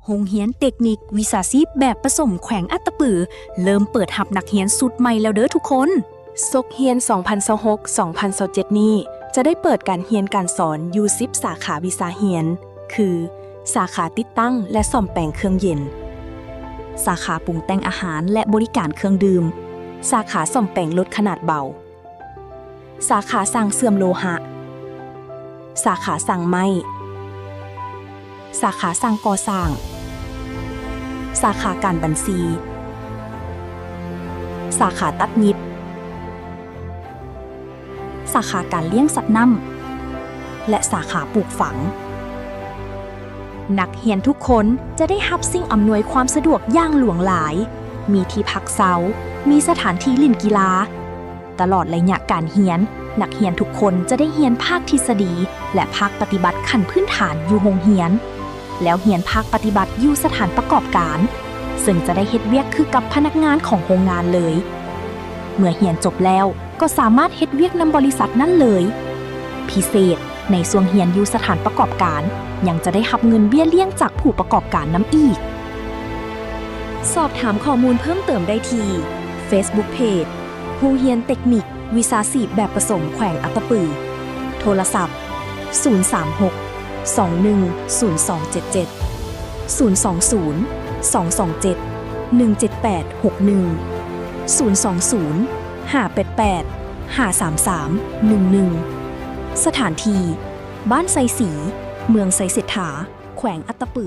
ໂຮງຮຽນເຕັກນິກວິຊາຊີບແບບປະສົມແຂວງອັດຕະປື ເລີ່ມເປີດຮັບນັກຮຽນຊຸດໃໝ່ແລ້ວເດີທຸກຄົນ. ສົກຮຽນສອງພັນຊາວຫົກ ສອງພັນຊາວເຈັດນີ້ ຈະໄດ້ເປີດການຮຽນການສອນຢູ່ສິບສາຂາວິຊາຮຽນ ຄື ສາຂາຕິດຕັ້ງ ແລະ ສ້ອມແປງເຄື່ອງເຢັນ, ສາຂາປຸງແຕ່ງອາຫານ ແລະ ບໍລິການເຄື່ອງດື່ມ, ສາຂາສ້ອມແປງລົດຂະໜາດເບົາ, ສາຂາຊ່າງເຊື່ອມໂລຫະ, ສາຂາຊ່າງໄມ້, ສາຂາຊ່າງກໍ່ສ້າງ, ສາຂາການບັນຊີ, ສາຂາຕັດຫຍິບ, ສາຂາການລ້ຽງສັດນ້ຳ ແລະ ສາຂາປູກຝັງ. ນັກຮຽນທຸກຄົນຈະໄດ້ຮັບສິ່ງອຳນວຍຄວາມສະດວກຢ່າງຫຼວງຫຼາຍ, ມີທີ່ພັກເຊົາ, ມີສະຖານທີ່ຫຼິ້ນກິລາ. ຕະຫຼອດໄລຍະການຮຽນ, ນັກຮຽນທຸກຄົນຈະໄດ້ຮຽນພາກທິດສະດີ ແລະ ພາກປະຕິບັດຂັ້ນພື້ນຖານຢູ່ໂຮງຮຽນ, ແລ້ວຮຽນພາກປະຕິບັດຢູ່ສະຖານປະກອບການ, ເຊິ່ງຈະໄດ້ເຮັດວຽກຄືກັບພະນັກງານຂອງໂຮງງານເລີຍ. ເມື່ອຮຽນຈົບແລ້ວ ກໍສາມາດເຮັດວຽກນຳບໍລິສັດນັ້ນເລີຍ. ພິເສດ, ໃນຊ່ວງຮຽນຢູ່ສະຖານປະກອບການ ຍັງຈະໄດ້ຮັບເງິນເບ້ຍລ້ຽງຈາກຜູ້ປະກອບການນຳອີກ. ສອບຖາມຂໍ້ມູນເພີ່ມເຕີມໄດ້ທີ່ Facebook Page ໂຮງຮຽນເຕັກນິກວິຊາຊີບແບບປະສົມແຂວງອັດຕະປື, ໂທລະສັບ ສູນສາມຫົກ ສອງໜຶ່ງ ສູນສອງເຈັດເຈັດ, ສູນສອງສູນ ສອງສອງເຈັດ ໜຶ່ງເຈັດແປດຫົກໜຶ່ງ, ສູນສອງສູນ ຫ້າແປດແປດ ຫ້າສາມສາມໜຶ່ງໜຶ່ງ. ສະຖານທີ່ ບ້ານໄຊສີ, ເມືອງໄຊເສດຖາ, ແຂວງອັດຕະປື.